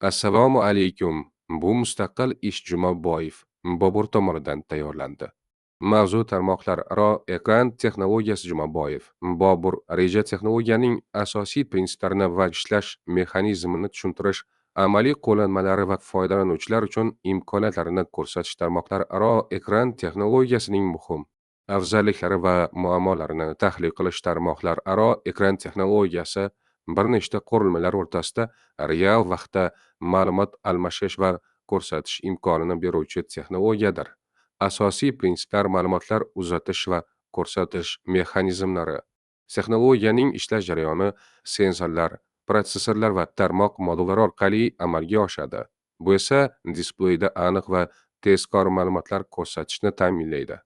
Assalomu alaykum. Bu mustaqil ish Jumaboyev Bobur tomonidan tayyorlandi. Mavzu: tarmoqlararo ekran texnologiyasi. Jumaboyev Bobur. Reja: texnologiyaning asosiy prinsiplarini va ishlash mexanizmini tushuntirish, amaliy qo'llanmalari va foydalanuvchilar uchun imkoniyatlarini ko'rsatish. Tarmoqlararo ekran texnologiyasining muhim afzalliklari va muammolarini tahlil qilish. Tarmoqlararo ekran texnologiyasi bir nechta qurilmalar o'rtasida real vaqtda ma'lumot almashish va ko'rsatish imkonini beruvchi texnologiyadir. Asosiy prinsiplar: ma'lumotlar uzatish va ko'rsatish mexanizmlari. Texnologiyaning ishlash jarayoni sensorlar, protsessorlar va tarmoq modullari orqali amalga oshadi. Bu esa displeyda aniq va tezkor ma'lumotlar ko'rsatishni ta'minlaydi.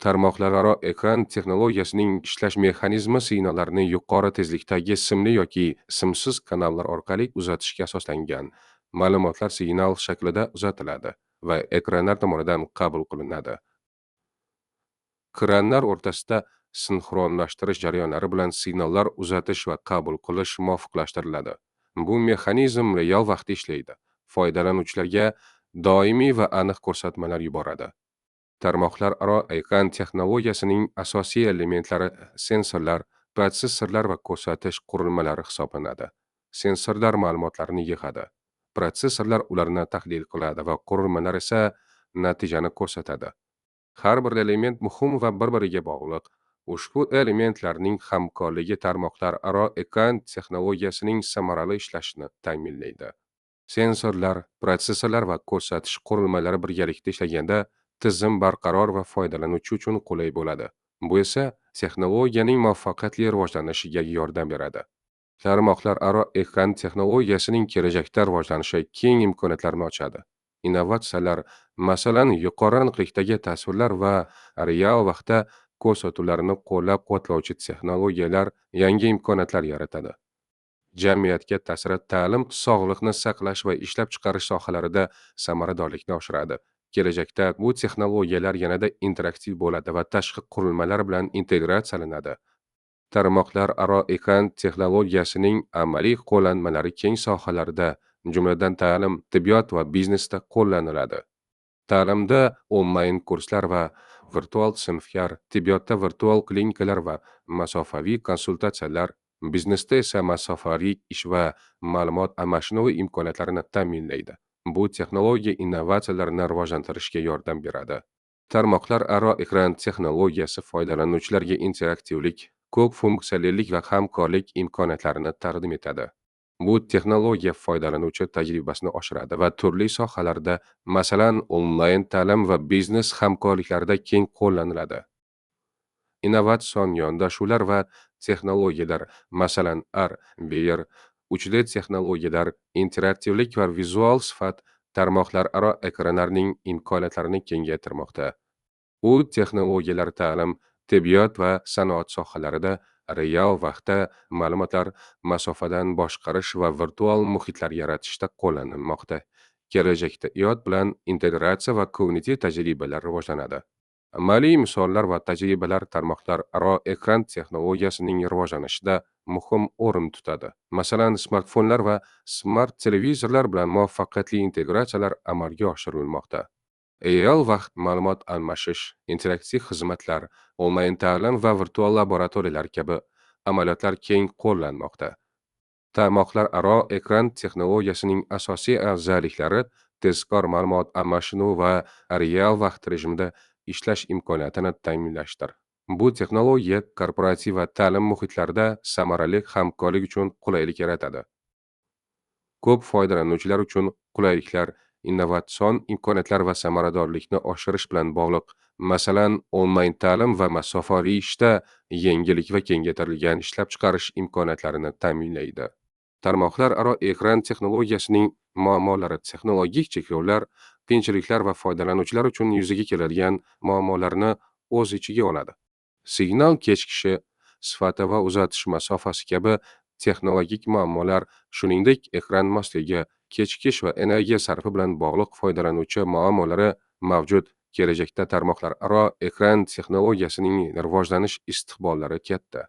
Tarmoqlararo ekran texnologiyasining ishlash mexanizmi signallarni yuqori tezlikdagi simli yoki simsiz kanallar orqali uzatishga asoslangan. Ma'lumotlar signal shaklida uzatiladi va ekranlar tomonidan qabul qilinadi. Kranlar o'rtasida sinxronlashtirish jarayonlari bilan signallar uzatish va qabul qilish muvofiqlashtiriladi. Bu mexanizm real vaqtda ishlaydi, foydalanuvchilarga doimiy va aniq ko'rsatmalar yuboradi. Tarmoqlararo ekran texnologiyasining asosiy elementlari sensorlar, protsessorlar va ko'rsatish qurilmalari hisoblanadi. Sensorlar ma'lumotlarni yig'adi, protsessorlar ularni tahlil qiladi va qurilmalar esa natijani ko'rsatadi. Har bir element muhim va bir biriga bog'liq. Ushbu elementlarning hamkorligi tarmoqlararo ekran texnologiyasining samarali ishlashini ta'minlaydi. Sensorlar, protsessorlar va ko'rsatish qurilmalari birgalikda ishlaganda, tizim barqaror va foydalanuvchi uchun qulay bo'ladi. Bu esa texnologiyaning muvaffaqiyatli rivojlanishiga yordam beradi. Tarmoqlararo ekran texnologiyasining kelajakda rivojlanishi keng imkoniyatlarni ochadi. Innovatsiyalar, masalan, yuqori aniqlikdagi tasvirlar va real vaqtda ko'rsatuvlarni qo'llab-quvvatlovchi texnologiyalar yangi imkoniyatlar yaratadi. Jamiyatga ta'siri: ta'lim, sog'liqni saqlash va ishlab chiqarish sohalarida samaradorlikni oshiradi. Kelajakda bu texnologiyalar yanada interaktiv bo'ladi va tashqi qurilmalar bilan integratsiyalanadi. Tarmoqlararo ekran texnologiyasining amaliy qo'llanmalari keng sohalarda, jumladan ta'lim, tibbiyot va biznesda qo'llaniladi. Ta'limda onlayn kurslar va virtual sinflar, tibbiyotda virtual klinikalar va masofaviy konsultatsiyalar, biznesda esa masofaviy ish va ma'lumot almashinuvi imkoniyatlarini ta'minlaydi. Bu texnologiya innovatsiyalarni rivojlantirishga yordam beradi. Tarmoqlararo ekran texnologiyasi foydalanuvchilarga interaktivlik, ko'p funksiyalilik va hamkorlik imkoniyatlarini taqdim etadi. Bu texnologiya foydalanuvchi tajribasini oshiradi va turli sohalarda, masalan, onlayn ta'lim va biznes hamkorliklarida keng qo'llaniladi. Innovatsion yondashuvlar va texnologiyalar, masalan, AR, VR, 3D texnologiyalar, interaktivlik va vizual sifat tarmoqlararo ekranlarning imkoniyatlarini kengaytirmoqda. U texnologiyalar ta'lim, tibbiyot va sanoat sohalarida real vaqtda ma'lumotlar, masofadan boshqarish va virtual muhitlar yaratishda qo'llanilmoqda. Kelajakda IoT bilan integratsiya va kognitiv tajribalar rivojlanadi. Amaliy misollar va tajribalar tarmoqlararo ekran texnologiyasining rivojlanishida muhim o'rin tutadi. Masalan, smartfonlar va smart televizorlar bilan muvaffaqiyatli integratsiyalar amalga oshirilmoqda. Real vaqt ma'lumot almashish, interaktiv xizmatlar, onlayn ta'lim va virtual laboratoriyalar kabi amaliyotlar keng qo'llanmoqda. Tarmoqlararo ekran texnologiyasining asosiy afzalliklari tezkor ma'lumot almashinuvi va real vaqt rejimida ishlash imkoniyatini ta'minlashdir. Bu texnologiya korporativ va ta'lim muhitlarida samarali hamkorlik uchun qulaylik yaratadi. Ko'p foydalanuvchilar uchun qulayliklar, innovatsion imkoniyatlar va samaradorlikni oshirish bilan bog'liq, masalan, onlayn ta'lim va masofaviy ishda yengillik va kengaytirilgan ishlab chiqarish imkoniyatlarini ta'minlaydi. Tarmoqlararo ekran texnologiyasining muammolari texnologik cheklovlar, qiyinchiliklar va foydalanuvchilar uchun yuzaga keladigan muammolarni o'z ichiga oladi. Signal kechikishi, sifati va uzatish masofasi kabi texnologik muammolar, shuningdek, ekran mosligi, kechikish va energiya sarfi bilan bog'liq foydalanuvchi muammolari mavjud. Kelajakda tarmoqlararo ekran texnologiyasining rivojlanish istiqbollari katta.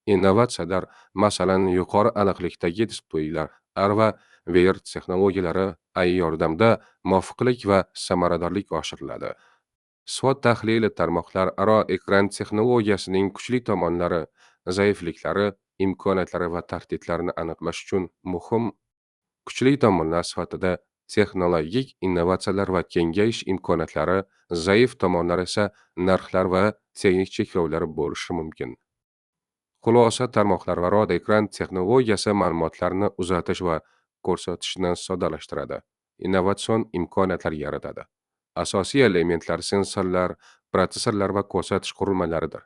Innovatsiyalar, masalan, yuqori aniqlikdagi displeylar, AR va VR texnologiyalari, AI yordamida muvofiqlik va samaradorlik oshiriladi. SWOT tahlili tarmoqlararo ekran texnologiyasining kuchli tomonlari, zaifliklari, imkoniyatlari va tahdidlarini aniqlash uchun muhim. Kuchli tomonlar sifatida texnologik innovatsiyalar va kengayish imkoniyatlari, zaif tomonlar esa narxlar va texnik cheklovlar bo'lishi mumkin. Xulosa: tarmoqlararo ekran texnologiyasi ma'lumotlarni uzatish va ko'rsatishni soddalashtiradi, innovatsion imkoniyatlar yaratadi. Asosiy elementlar sensorlar, protsessorlar va ko'rsatish qurilmalaridir.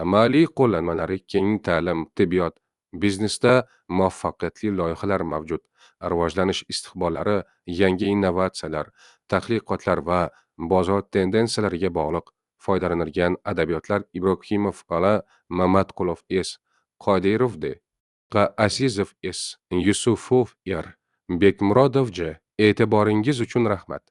Amaliy qo'llanmalari keng ta'lim, tibbiyot, biznesda muvaffaqiyatli loyihalar mavjud. Rivojlanish istiqbollari yangi innovatsiyalar, tadqiqotlar va bozor tendensiyalariga bog'liq. Foydalanilgan adabiyotlar: Ibrohimov A.L., Mamatqulov S., Qodirov D. va Azizov S., Yusufov R., Bekmurodov J. E'tiboringiz uchun rahmat.